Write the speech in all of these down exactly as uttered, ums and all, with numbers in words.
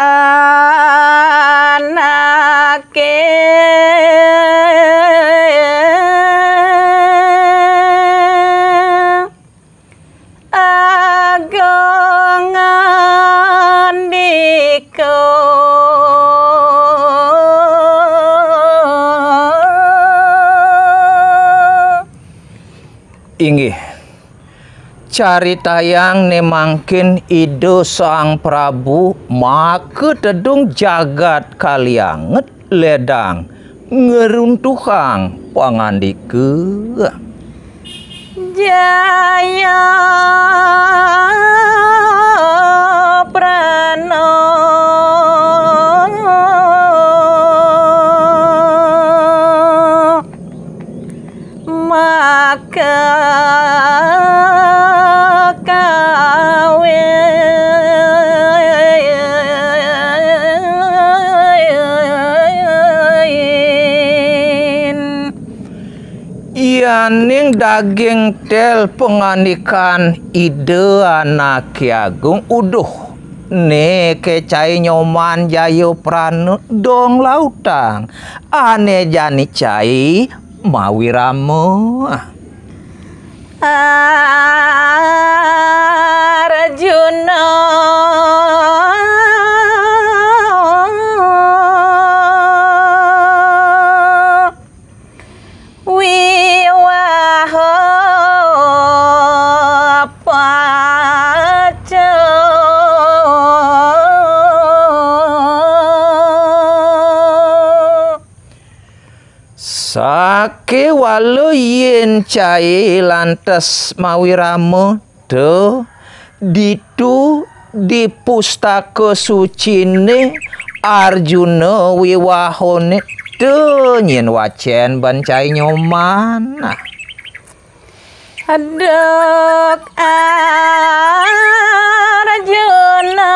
Anaké Agung Andika. Inggih. Caritayang né mangkin Ida Sang Prabu makatedung jagat Kalianget ledang ngruntuhang pangandika. Jayaprana. Maka kawin. Yaning daging tel pangandikan Ida Anaké Agung, uduh né ké cai Nyoman Jayaprana dong lautang, ané jani cai mawirama. Arjuna wiwaha paca. Sakéwala yén cai lantas mawirama, ta ditu di pustaka suciné Arjuna wiwahané, ta nyén wacén ban cai Nyoman. Duk Arjuna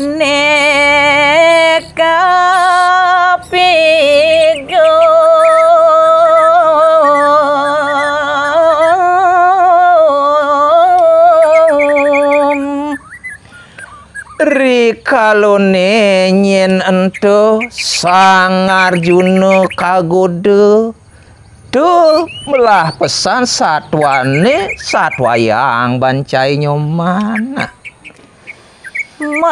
né kapigung. Rikalané nyén ento Sang Arjuna kagoda, ta melah pesan satwané satwayang ban cai Nyoman. Matapa.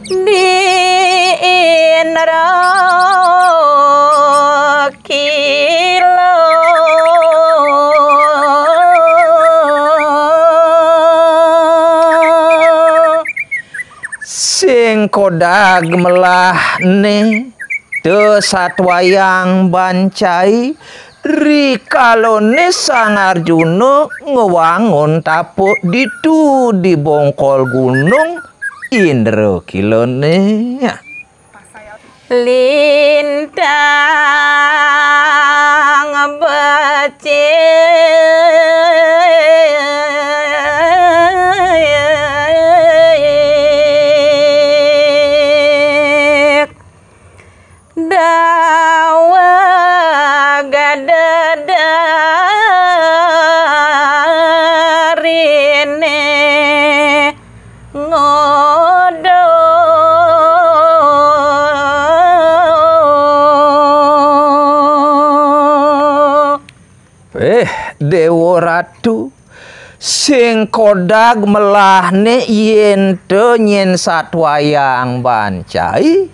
Di Indra kila. Sing kodag melahné, ta satwayang ban cai, rikalané Sang Arjuna ngwangun tapa ditu di bongkol gunung Indra kilané. Lintang becik. Daweg dedariné ngodo. Eh, Déwa Ratu, sing kodag melahné yén ta nyén satwayang ban cai,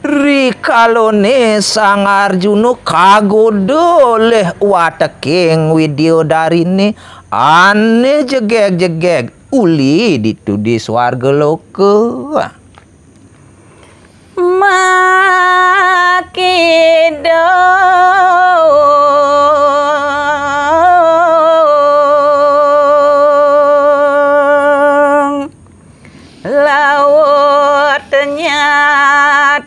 rikalané Sang Arjuna kagoda olih wateking widyadariné ané jegég-jegég uli ditu di swarga loka. Makidung laut nyatwayang.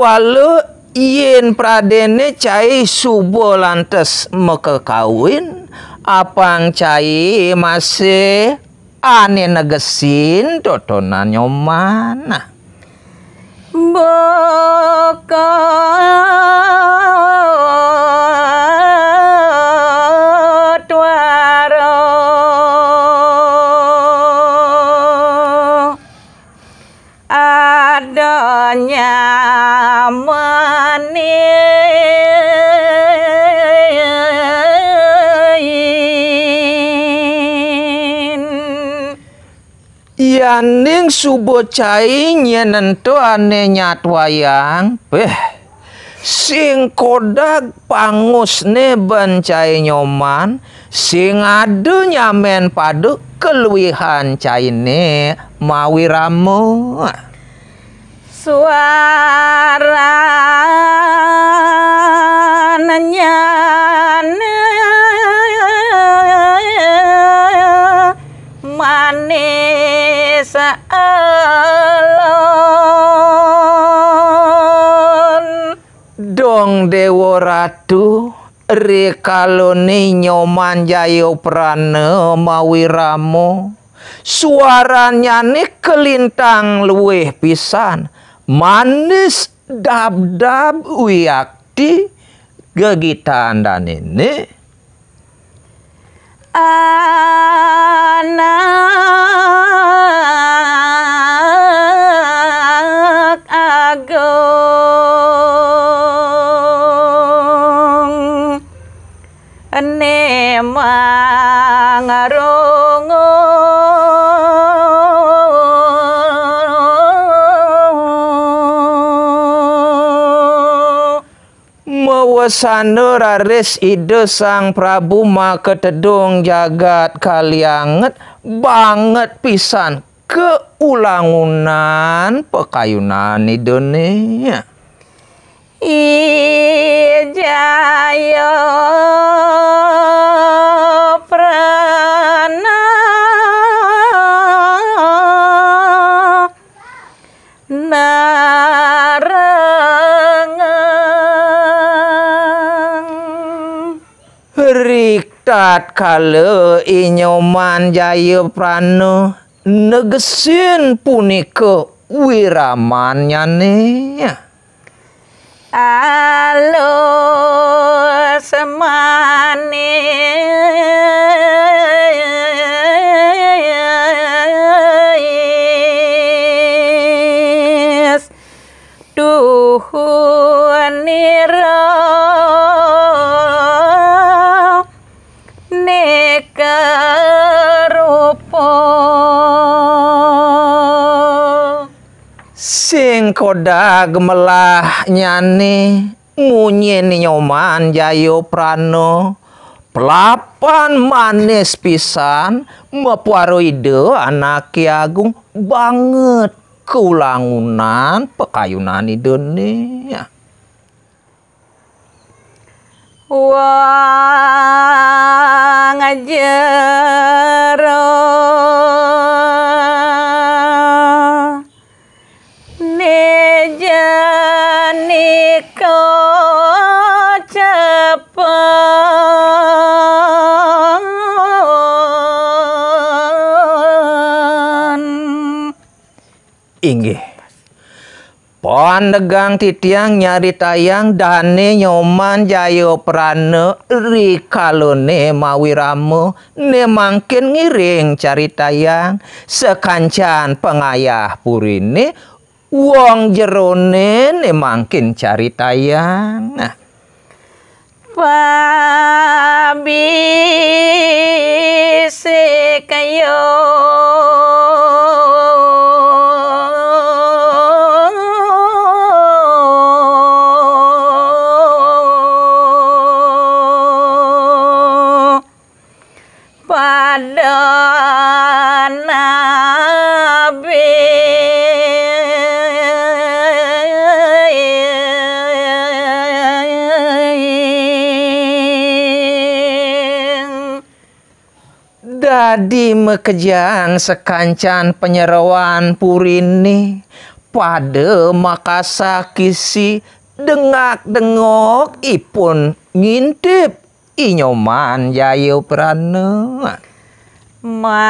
Pala yén pradéné cai suba lantas makakawin, apang cai masih ané negesin totonan Nyoman. Baka tuara ada nyaman. Yaning suba cai nyén ento ané nyatwayang, béh, sing kodag pangusné ban cai Nyoman, sing ada nyamén pada kaluihan cainé mawi rama. Suarananyané manis alon. Dong Déwa Ratu, rikalané Nyoman Jayaprana mawi rama, suarannyané kalintang luih pisan, manis dabdab wiakti gegitan danéné. Anak Agung né mangrungu. Mawesana raris Ida Sang Prabu Makatedung Jagat Kalianget banget pisan kaulangunan pakayunan Idané. I Jaya Prana narengang. Riktatkala I Nyoman Jayaprana negesin punika wiramannyané. Alus manis tuhu nira neka rupa. Sing kodag melahnyané munyin Nyoman Jayaprana, pelapan manis pisan, mapuara Ida Anaké Agung banget kaulangunan pakayunan Idané. Wang jero nijanika cepen. Inggih. Pandegang titiang nyaritayang dané Nyoman Jayaprana rikalané mawi rama, né mangkin ngiring caritayang sakancan pangayah puriné, wong jeroné né mangkin caritayang. Nah. Pabisi kayo pada nabi. Dadi makejang sakancan panyeroan puriné, pada makasakisi dengak-dengok ipun ngintip I Nyoman Jayaprana. Mangorto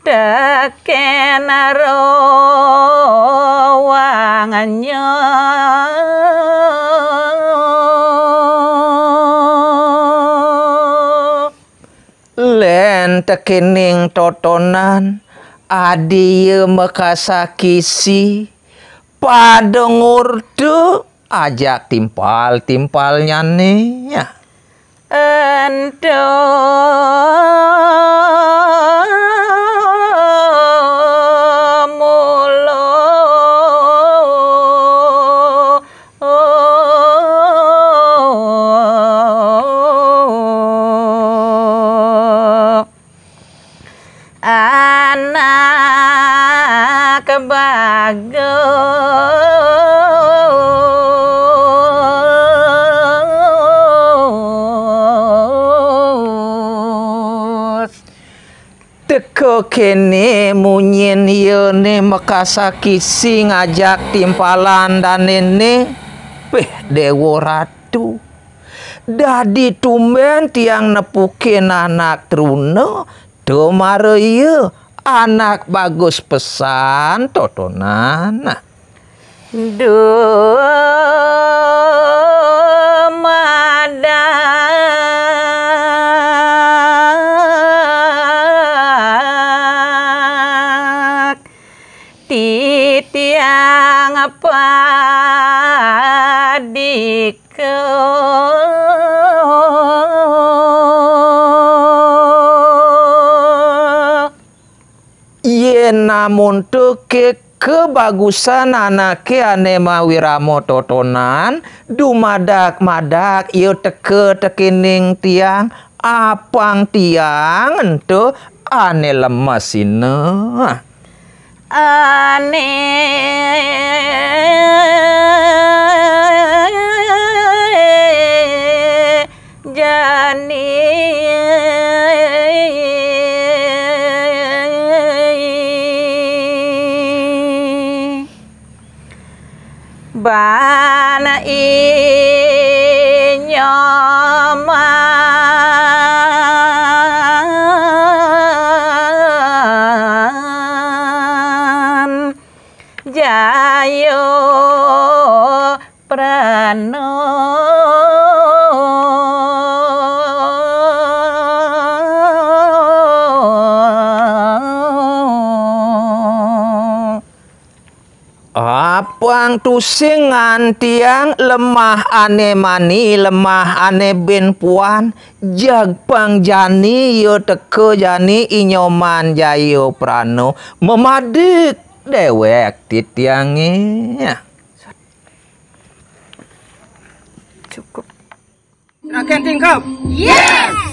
tekén rawangnya. Lén tekéning totonan, adi ia makasakisi, pada ngorta ajak timpal-timpalnyané. Ento mula anak bagus. Teka kéné munyin iyané makasakisi ngajak timpalan danéné, péh Déwa Ratu. Dadi tumbén tiang nepukin anak truna, tumara ia anak bagus pesan totonan. Dumadak titiang padika. Yén namun teka kabagusan anaké ané mawirama totonan, dumadak-madak ia teka tekéning tiang, apang tiang ento ané lemesina. Ané jani. Bana I Nyoman Jayaprana. Apang tusing ngantiang lemah ané mani, lemah ané bin puan, jag pang jani ia teka jani I Nyoman Jayaprana, mamadik déwék titiangé. Cukup. Rakyat Tingkap. Yes.